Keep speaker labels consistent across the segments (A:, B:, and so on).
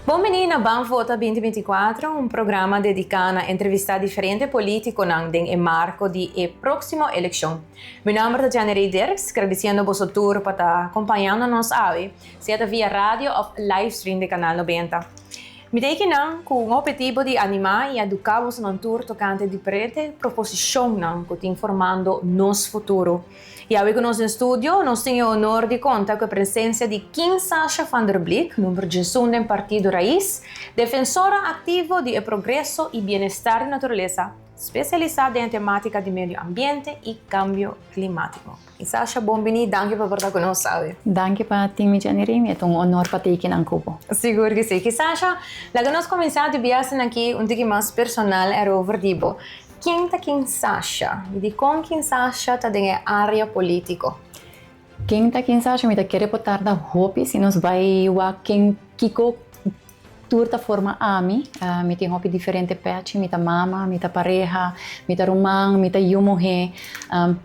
A: Bon bini na Ban Vota 2024, un programa dediká na entrevistá diferente polítikonan den e marko di e próksimo elekshon. Mi nòmber ta Janerey Dirks, gradisiendo boso tur pa ta kompañando nos awe, sea ta via radio òf livestream di Kanal 90. Mi ta ekinan ku un ophetivo di animá i eduká bosonan tur tokante diferente proposishonnan ku tin formando nos futuro. I awe ku nos den studio, nos tin e honor di konta ku e presensia di King Sasha van der Blik, number 11 den Partido Raiz, defensora aktivo di e progreso i bienestar di naturalesa, spesialisá den e temátika di medio ambiente i kambio klimátiko. King Sasha, bon bini, danki pa por ta ku nos awe.
B: Danki pa tin mi, Jenny Remy, e ta un honor pa ta kinan ku bo.
A: Sigur ku si. King Sasha, laga nos kuminsá di biaha aki un tiki mas personal erover di bo. Ken ta King Sasha? I dikon King Sasha ta den e área polítiko?
B: Ken ta King Sasha? Mi ta kere por tarda hopi si nos bai wak ken kiko tur ta forma ami. Mi tin hopi diferente pechi, mi ta mama, mi ta pareha, mi ta ruman, mi ta yu muhé,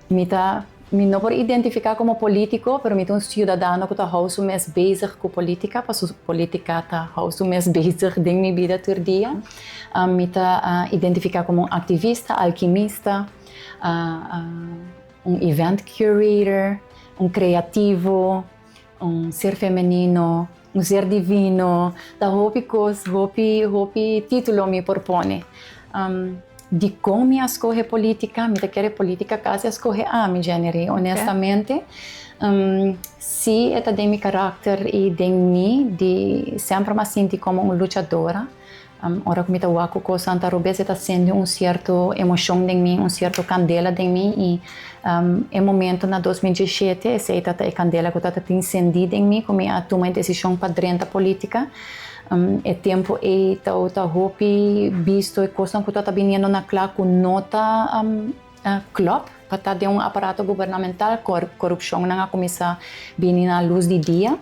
B: mi ta mi no por identifiká komo polítiko, pero mi ta un siudadano ku ta hou su mes bezig ku polítika, pasobra polítika ta hou su mes bezig den mi bida tur dia. Mi ta identifiká komo un aktivista, alkimista, un event curator, un kreativo, un ser femenino, un ser divino. Ta hopi kos, hopi, hopi título mi por pone. Dikon mi a skohe polítika? Mi ta kere polítika kasi a skohe ami, Jenny, honestamente. Sí, e ta den mi karakter i den mi di semper mi a sinti komo un luchadora. Ora ku mi ta wak ku kosnan ta robes e ta sende un sierto emoshon den mi, un sierto kandela den mi i e momento na 2017 esei ta ta e kandela ku ta ta tin sendí den mi ku mi a tuma e desishon pa drenta politika. E tempu ei ta hopi bisto e kosnan ku ta ta biniendo na kla ku no ta klòp pa ta den un aparato gubernamental, korupshonnan a kuminsá bini na lus di dia.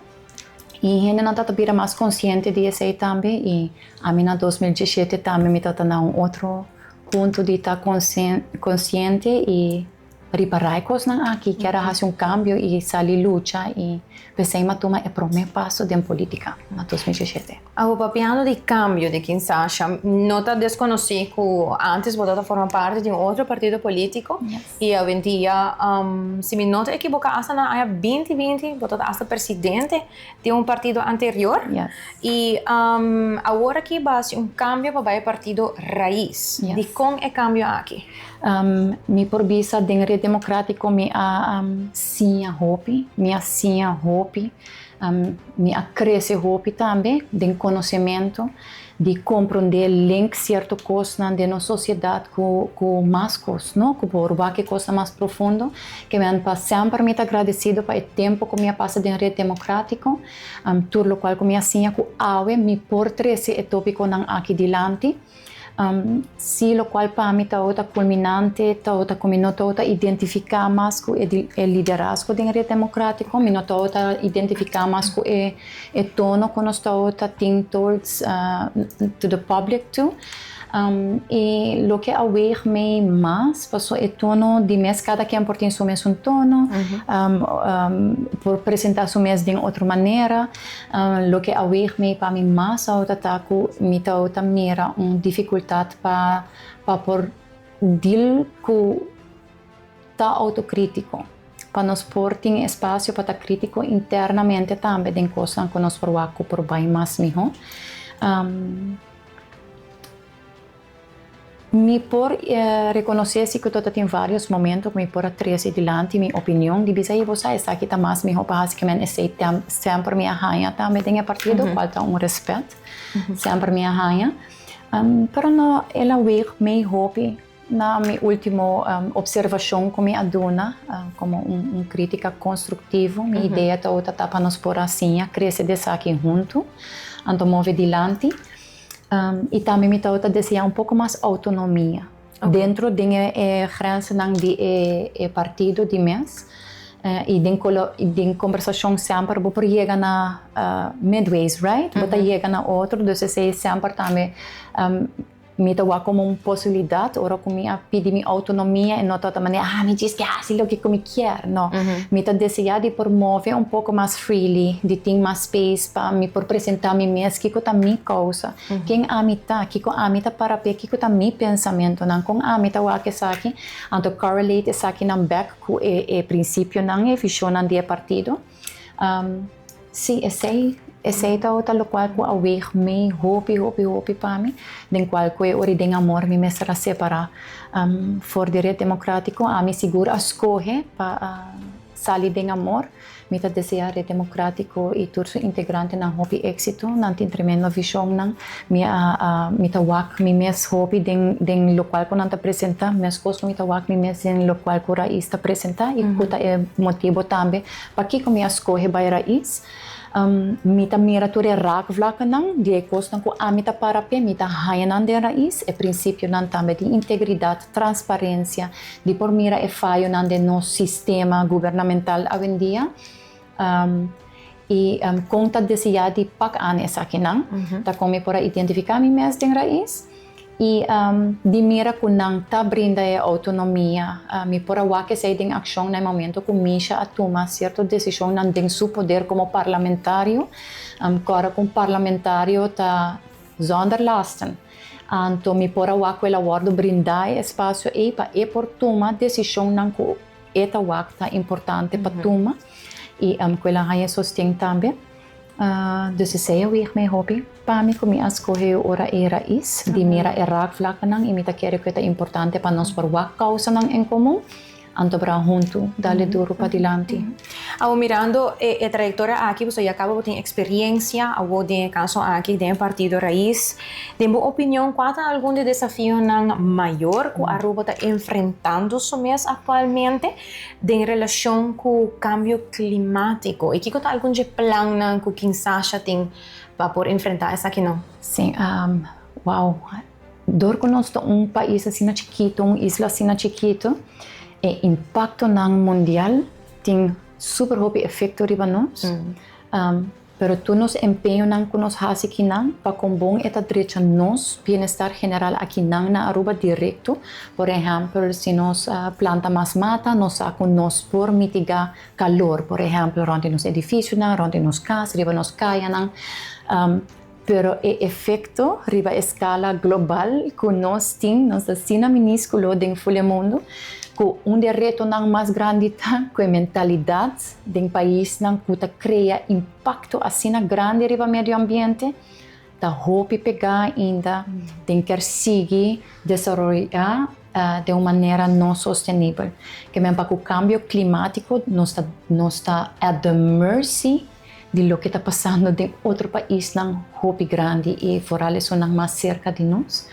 B: I hendenan ta ta bira mas konsiente di esei tambe i ami na 2017 tambe mi ta ta na un otro punto di ta konsiente i ripará e kosnan aki, kier a hasi un kambio i sali lucha i p'esei mi a tuma e promé paso den politika na 2017.
A: Awor papiando di kambio di Kinsasha, no ta deskonosí ku ántes bo ta ta forma parti di un otro partido polítiko. I awendia, si mi no ta ekiboká, asta na aña 2020 bo tabata asta presidente di un partido anterior. I awor aki bo a hasi un kambio pa bai e partido Raiz. Dikon e kambio aki?
B: Mi por bisa den Red Demokratiko mi a siña hopi, mi a siña hopi, mi a krese hopi tambe den konosementu. Di komprondé link sierto kosnan den nos sosiedat ku ku mas kos, no? Ku por wak e kosnan mas profundo. Ke men pa semper mi ta agradesido pa e tempu ku mi a pasa den Red Demokratiko, tur lokual ku mi a siña ku awe mi por trese e topikonan aki dilanti. Sí, lokual pa mi tabata kulminante tabata ku mi no tabata identifiká mas ku e e liderazgo den Red Demokratiko, mi no tabata identifiká mas ku e e tono ku nos tabata tin towards to the public too. I loke a weeg mei mas paso e tono di mes kada ken por tin su mesun tono, por presentá su mes den otro manera. Loke a weeg mei pa mi mas tabata ta ku mi tabata mira un difikultat pa pa por deal ku ta outokritiko, pa nos por tin espasio pa ta kritiko internamente tambe den kosnan ku nos por wak ku por bai mas mihó. Mi por rekonosé si ku ta tin vários momento ku mi por a trese dilanti mi opinion di bisa, bo sa esaki ta mas mihó pa hasi ke men esei semper mi a haña tambe den e partido, kual ta un rèspèt, semper mi a haña. Pero no el a weeg mei hopi na mi último opservashon ku mi a duna komo un krítika konstruktivo. Mi idea tabata ta pa nos por a siña krese di esaki huntu, anto move dilanti. I tambe mi tabata deseá un poko mas outonomia dentro den e grenzennan di e partido di mes. I den den kombersashon semper bo por yega na midways, right? Bo ta yega na otro, dus esei semper tambe. Mi ta wak como un posibilidad ora cu mi a pidi mi autonomia y no ta manera, ah, mi djis ke haci loke cu mi kier. No. Mi ta desea di por move un poco mas freely, di tin mas space pa mi por presenta mi mes, kico ta mi causa, ken ami ta, kico ami ta para pe, kico ta mi pensamentonan, con ami ta wak esaki, anto correlate esakinan back cu e principionan, e visionnan di e partido. Sí, esey ta locual cu a weeg mee hopi, hopi, hopi pa mi, den cual cu e ora den amor mi mester a separa for di Red Democratico. Ami sigur a scoge pa sali den amor. Mi ta desea Red Democratico y tur su integrantenan hopi exito. Nan tin tremendo visionnan. Mi ta wak mi mes hopi den locual cu nan ta presenta, mescos cu mi ta wak mi mes den locual cu Raiz ta presenta y cu ta e motibo tambe pakico mi a scoge bay Raiz. Mi ta mira tur e raakvlakkennan di e cosnan cu ami ta para p'e, mi ta haya nan den Raiz, e principionan tambe di integridad, transparencia, di por mira e fayonan den nos sistema gubernamental awendia. Y con ta desea di pak aan esakinan, ta con mi por a identifica mi mes den Raiz. Y di mira cu nan ta brinda e autonomia. Mi por a wak esey den accion na e momento cu Misha a tuma cierto decisionnan den su poder como parlamentario. Cora cu un parlamentario ta zonder lasten. Anto mi por a wak cu el a wordo brinda e espacio ey pa e por tuma decisionnan cu e ta wak ta importante pa tuma. Y cu el a haya sosten tambe. Dus esey a weeg mij hopi pa mi cu mi a scoge ora e Raiz di mira e raakvlakkennan y mi ta kere cu e ta importante pa nos por wak causanan en comun, anto bra hunto dale duro padilanti.
A: Awor mirando e trayectoria aki, boso ya caba bo tin experiencia awor den e caso aki den e partido Raiz. Den bo opinion cua ta algun di e desafionan mayor cu Aruba ta enfrentando su mes actualmente den relashon ku kambio klimátiko? I kiko ta algun dje plannan ku Kinsasha tin pa por enfrentá esakinan?
B: Sí, wow. Dor ku nos ta un pais asina chikitu, un isla asina chikitu, e impaktonan mundial tin super hopi efekto riba nos. Pero tur nos empeñonan cu nos haci kinan pa con bon e ta drecha nos bienestar general akinan na Aruba directo. Por ehempel, si nos planta mas mata, nos sa cu nos por mitiga calor, por ehempel, rond di nos edificionan, rond di nos cas, riba nos cayanan. Pero e efecto riba escala global cu nos tin, nos ta asina minisculo den ful e mundo, cu un di e retonan mas grandi ta cu e mentalidad den paisnan cu ta crea impacto asina grandi riba medio ambiente ta hopi pega ainda den kier sigui desaroya den un manera no sostenibel. Ke men pa cu cambio climatico nos ta nos ta at the mercy di loke ta pasando den otro paisnan hopi grandi y vooral esunnan mas cerca di nos.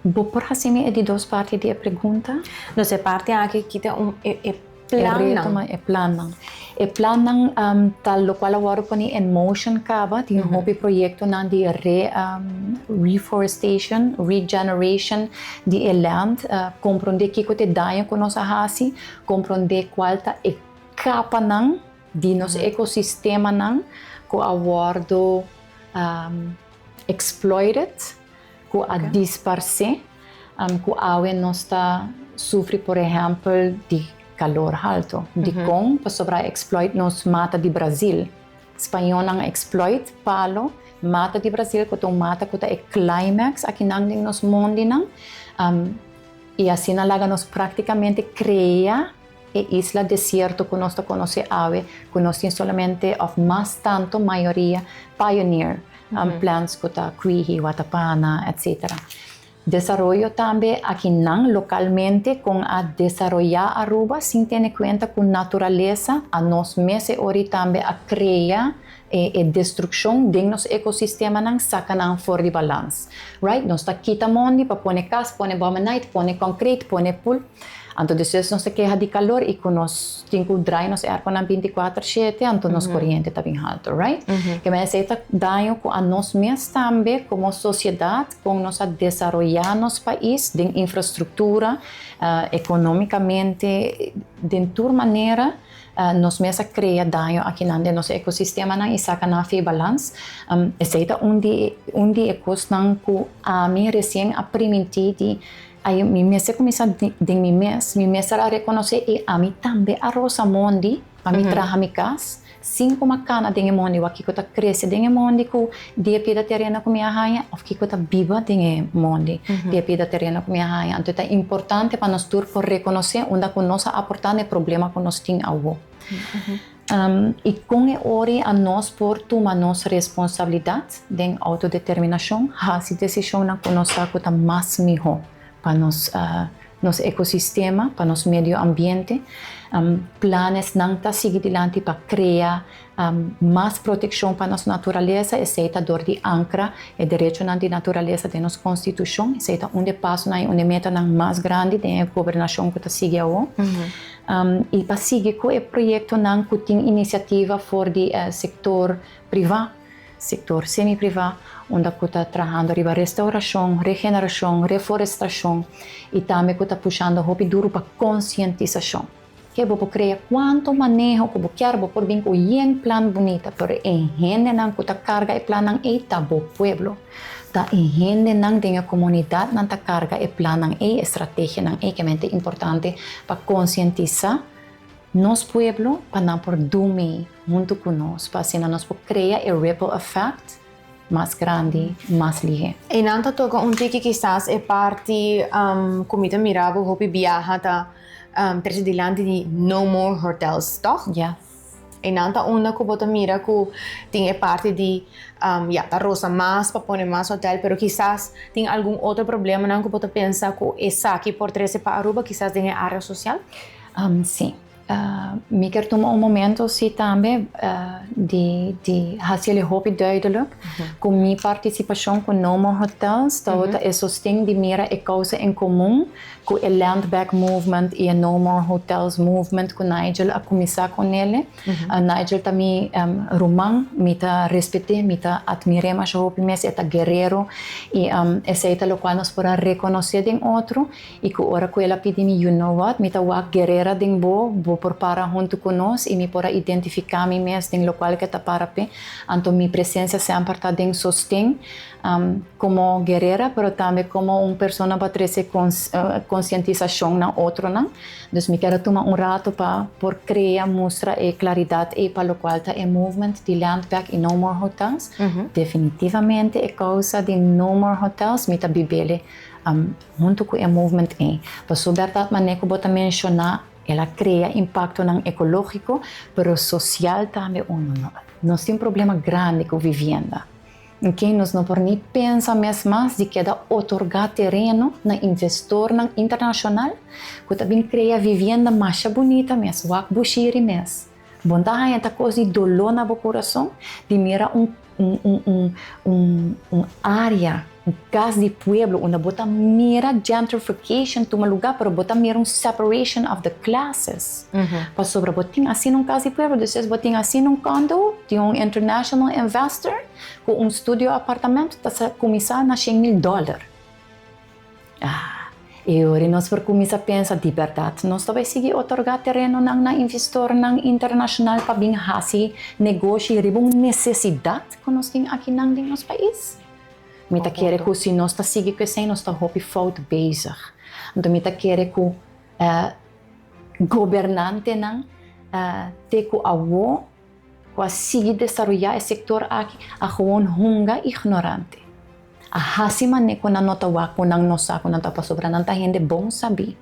B: Bo por haci mi e di dos parti di e pregunta?
A: Nos e parti aki kita un e e plannan.
B: E plannan. E plannan ta locual a wordo poni en motion caba. Tin hopi proyectonan di re reforestation, regeneration di e land. Compronde kico ta e daño cu nos a haci, compronde cual ta e capanan di nos ecosistemanan cu a wordo exploited, cu a disparce, cu awe nos ta sufri por ehempel di calor halto. Dicon? Pasobra a exploit nos mata di Brazil. Spañonan a exploit palo, mata di Brazil cu ta un mata cu ta e climax akinan den nos mondinan y asina laga nos practicamente crea e isla desierto cu nos ta conoce awe, cu nos tin solamente of mas tanto mayoria pioneer plants cu ta kwihi, watapana, etc. Desaroyo tambe akinan localmente con a desaroya Aruba sin tene cuenta cu naturalesa a nos mes e ori tambe a crea e destruccion den nos ecosistemanan saca nan for di balans. Right? Nos ta kita mondi pa pone cas, pone bomenite, pone concrete, pone pool. Anto despues nos ta keha di calor y cu nos tin cu draai nos airconan 24 shete, anto nos coriente ta bin halto, right? Ke men esey ta daño cu a nos mes tambe como sociedad, con nos a desaroya nos pais den infrastructura, economicamente, den tur manera. Nos mes a krea daño akinan den nos ekosistemanan i saka nan af'e balans. Esei ta un di un di e kosnan ku ami resien a primintí di ay mi mester kuminsá den mi mes, mi mester a rekonosé i ami tambe a rosa mondi pa mi traha mi kas. Sin ku mi a kana den e mondi wak kiko ta krese den e mondi ku di e pida tereno ku mi a haña òf kiko ta biba den e mondi di e pida tereno ku mi a haña. Anto ta importante pa nos tur por rekonosé unda ku nos a aportá na e problema ku nos tin awo. I kon e ora a nos por tuma nos responsabilidat den outodeterminashon, hasi desishonnan ku nos sa ku ta mas mihó pa nos nos ekosistema, pa nos medio ambiente. Planesnan ta sigui dilanti pa krea mas protekshon pa nos naturalesa, esei ta dor di ankra e derechonan di naturalesa den nos konstitushon. Esei ta un di e pasonan i un di e metanan mas grandi den e gobernashon ku ta sigui awor. I pa sigui ku e proyektonan ku tin inisiativa for di sektor privá. Sektor semi-privá, unda ku ta trahando riba restaurashon, regenerashon, reforestashon i tambe ku ta pushando hopi duru pa konsientisashon. Ke bo por krea kuantu maneho ku bo kier, bo por bin ku yen plan bunita, pero e hendenan ku ta karga e plannan ei ta bo pueblo. Ta e hendenan den e komunidatnan ta karga e plannan ei, e strategianan ei, ke mente importante pa konsientisá nos pueblo pa nan por dumi huntu ku nos pa asina nos por krea e ripple effect mas grandi, mas lihé.
A: Einan ta toka un tiki kisas e parti ku mi ta mira bo hopi biaha ta trese dilanti di no more hotels, tòg?
B: Yes.
A: Einan ta unda ku bo ta mira ku tin e parti di ya ta rosa mas pa pone mas hotel pero kisas tin algun otro problemanan ku bo ta pensa ku esaki por trese pa Aruba kisas den e área sosial?
B: Sí. Mi kier tuma un momento sí tambe di di hasi el hopi duidelijk ku mi partisipashon ku No More Hotels tabata e sosten di mira e kousa en komun ku e Land Back Movement i e No More Hotels Movement ku Nigel a kuminsá ku nele. Nigel ta mi ruman, mi ta respet'é, mi ta atmir'é masha hopi mes, e ta guerero i esei ta lokual nos por a rekonosé den otro. I ku ora ku el a pidi mi, You know what, mi ta wak guerera den bo, bo por para huntu ku nos i mi por a identifiká mi mes den lokual ku e ta para p'e. Anto mi presensia semper ta den sosten komo guerera, pero tambe komo un persona pa trese konsientisashon na otronan. Dus mi kier a tuma un rato pa por krea, mustra e klaridat ei pa lokual ta e movement di Land Back i No More Hotels. Definitivamente e kousa di No More Hotels mi ta bib'el Huntu ku e movement ei, pasobra bèrdat manera ku bo ta menshoná, el a krea impaktonan ekológiko, pero sosial tambe unu no. Nos tin problema grandi ku vivienda. Oke, nos no por ni pensa mes mas di keda otorgá tereno na investornan internashonal ku ta bin krea vivienda masha bunita mes, wak Bushiri mes. Bo ta haña ta kos di doló na bo kurason di mira un un un un un un área, un kas di pueblo unda bo ta mira gentrification tuma lugá, pero bo ta mira un separation of the classes. Pasobra bo tin asina un kas di pueblo, despues bo tin asina un condo di un international investor ku un studio apartamento ta sa kuminsá na shen mil dòler. Ah, e ora nos por cuminsa pensa, di berdad nos ta bay sigui otorga terenonan na investornan internacional pa bin haci negoshi riba un necesidad cu nos tin akinan den nos pais? Mi ta kere cu si nos ta sigui cu esey nos ta hopi fout bezig. Anto mi ta kere cu gobernantenan te cu awo cu a sigui desaroya e sector aki a gewoon hunga ignorante. A hasi manera ku nan no ta wak ku nan no sa ku nan ta pasobra nan ta hende bon sabí.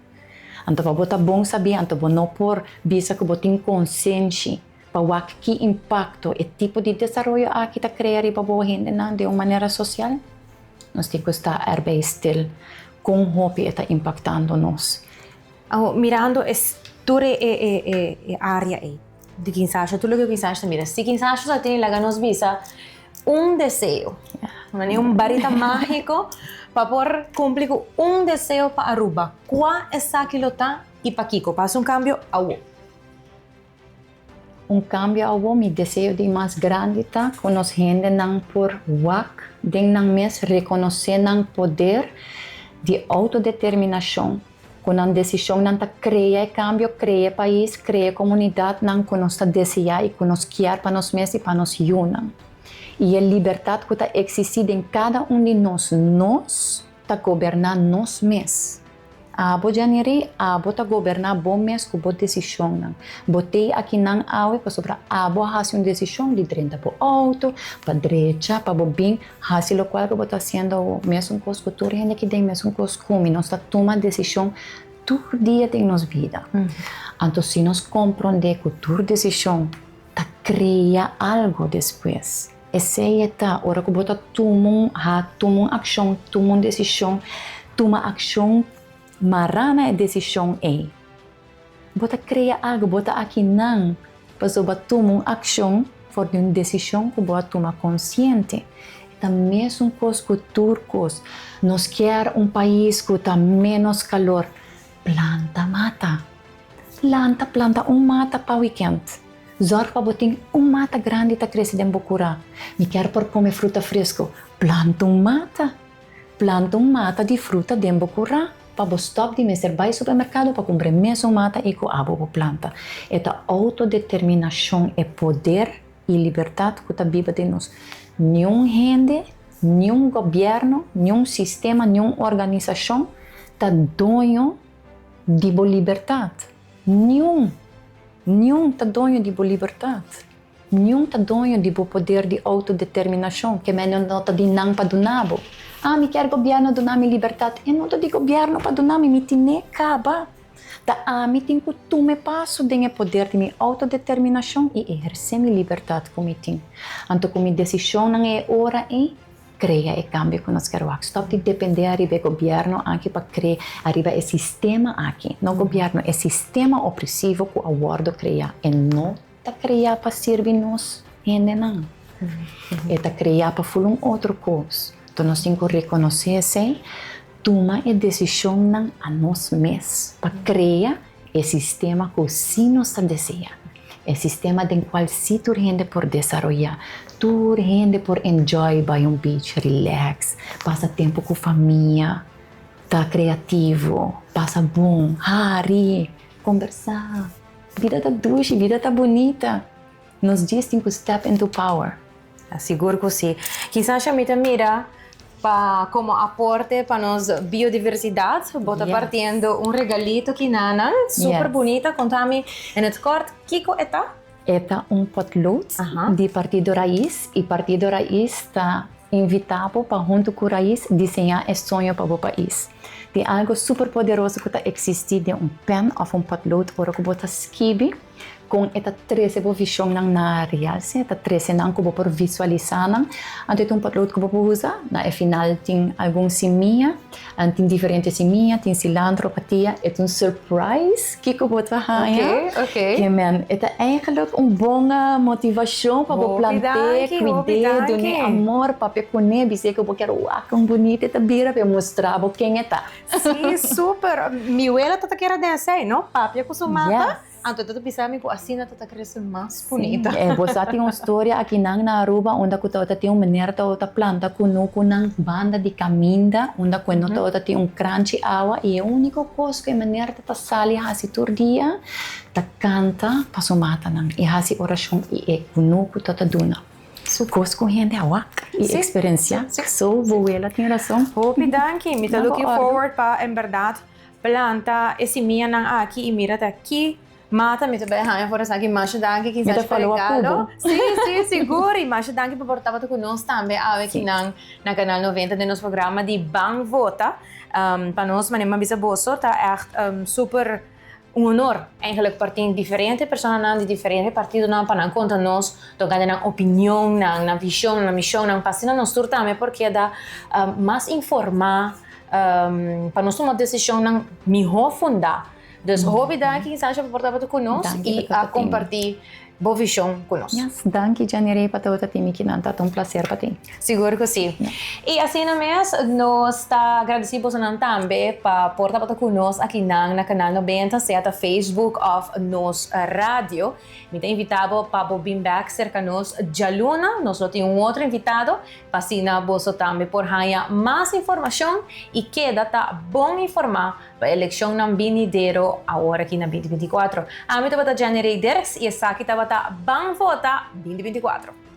B: Anto pa bo ta bon sabí anto bo no por bisa ku bo tin konsenshi pa wak ki impakto e tipo di desaroyo aki ta krea riba bo hendenan den un manera sosial. Nos tin ku sta erbij stil kon hopi e ta impaktando nos.
A: Awo mirando e tur e e e área ei di Kinsasha, tur loke Kinsasha ta mira. Si Kinsasha ta tene laga nos bisa un deseo, manera un barita mágiko pa por kumpli ku un deseo pa Aruba, kua esaki lo ta i pakiko? Pa hasi un kambio awo.
B: Un kambio awo, mi deseo di mas grandi ta ku nos hendenan por wak den nan mes, rekonosé nan poder di outodeterminashon. Ku nan desishonnan ta krea e kambio, krea e pais, krea e komunidatnan ku nos ta deseá i ku nos kier pa nos mes i pa nos yunan. I e libertat ku ta eksistí den kada un di nos, nos ta goberná nos mes. Abo, Janirey, abo ta goberná bo mes ku bo desishonnan. Bo t'ei akinan awe pasobra abo a hasi un desishon di drenta bo outo, pa drecha, pa bo bin hasi lokual ku bo ta hasiendo awo. Mesun kos ku tur hende aki den, mesun kos ku mi. Nos ta tuma desishon tur dia den nos bida. Anto si nos komprondé ku tur desishon ta krea algu despues, esei e ta ora ku bo ta tuma un ha tuma un akshon, tuma un desishon, tuma akshon mará na e desishon ei. Bo ta krea algu, bo ta akinan pasobra bo a tuma un akshon for di un desishon ku bo a tuma konsiente. E ta mesun kos ku tur kos. Nos kier un pais ku ta ménos kalor. Planta mata. Lanta planta un mata pa wikènt. Zòrg pa bo tin un mata grandi ta krese den bo kurá. Mi kier por kome fruta fresku. Planta un mata. Planta un mata di fruta den bo kurá pa bo stòp di mester bai supermerkado pa kumpra e mesun mata ei ku abo bo planta. E ta outodeterminashon, e poder i libertat ku ta biba den nos. Niun hende, niun gobièrnu, niun sistema, niun organisashon ta doño di bo libertat. Niun, niun ta doño di bo libertat. Niun ta doño di bo poder di outodeterminashon, ke men no ta di nan pa duna bo. Ah, mi kier gobièrnu duna mi libertat. E no ta di gobièrnu pa duna mi, mi tin'é kaba. Ta ami tin ku tuma e paso den e poder di mi outodeterminashon i ehersé mi libertat ku mi tin. Anto ku mi desishonnan e ora ei, Krea e kambio ku nos kier wak. Stòp di dependé ariba e gobièrnu aki pa krea ariba e sistema aki. No gobièrnu, e sistema opresivo ku a wòrdu kreá. E no ta kreá pa sirbi nos hendenan. E ta kreá pa ful un otro kos. Enton nos tin ku rekonosé esei, tuma e desishonnan a nos mes pa krea e sistema ku sí nos ta deseá. E sistema den cual si tur hende por desaroya, tur hende por enjoy bay un beach, relax, pasa tempo cu famia, ta creativo, pasa bon, hari, combersa. Bida ta dushi, bida ta bunita. Nos djis tin cu step into power.
A: Sigur cu si. Kisas mi ta mira pa como aporte pa nos biodiversidad, bo ta partiendo un regalito kinanan, super bunita. Conta mi in het kort kico e ta?
B: E ta un potlood di Partido Raiz y Partido Raiz ta invita bo pa hunto cu Raiz diseña e soño pa bo pais. Tin algo super poderoso cu ta existi den un pen of un potlood ora cu bo ta skibi. Kon e ta trese bo vishonnan na realse, e ta trese nan ku bo por visualisá nan. Anto e ta un potlood ku bo por usa. Na e final tin algun simia, tin diferente simia, tin silantro, patia. E ta un surprise kiko bo ta haña. Ke men e ta eigenlijk un bon motivashon pa bo plant'é, kuid'é, dun'é amor, papia kuné, bis'é ku bo kier wak kon bunita e ta bira, pa e mustra bo ken e ta.
A: Sí, super. Mi wela ta ta kere den esei, no? Papia ku su mata. Anto ta ta bisa mi ku asina ta ta krese mas bunita.
B: Sí, bo sa tin un storia akinan na Aruba unda ku tabata tin un meneer tabata planta kunukunan banda di kaminda unda ku e no tabata tin un kranchi awa i e uniko kos ku e meneer ta ta sali hasi tur dia ta kanta pa su matanan i hasi orashon i e kunuku ta ta duna su kos ku hende a wak i eksperensiá. So bo wela tin rason.
A: Hopi danki, mi ta looking forward pa en bèrdat Planta e simianan aki i mira ta ki mata mi ta bai haña for esaki. Masha danki
B: Mi ta follow up ku bo.
A: Sí, sí, sigur. I masha danki pa por tabata ku nos tambe awe kinan na Kanal 90 den nos programa di Ban Vota. Pa nos, manera mi a bisa boso, ta ègt super un honor eigenlijk pa tin diferente personanan di diferente partidonan pa nan konta nos tokante nan opinionnan, nan vishonnan, nan mishonnan, pa asina nos tur tambe por keda mas informá. Pa nos tuma desishonnan mihó fundá. Dus hopi danki Kinsasha pa por tabata ku nos i a kompartí bo vishon ku nos.
B: Yes, danki Janirey pa tabata tin mi kinan, ta un plaser pa tin.
A: Sigur ku si. I asina mes nos ta gradisí bosonan tambe pa por tabata ku nos akinan na Kanal 90, sea ta Facebook òf nos radio. Mi ta invitá bo pa bo bin bèk serka nos djaluna, nos lo tin un otro invitado. Pa asina boso tambe por haña mas informashon i keda ta bon informá. Pa elekshonnan binidero awor aki na 2024. Ami tabata Jenny Dirks i esaki tabata Ban Vota 2024.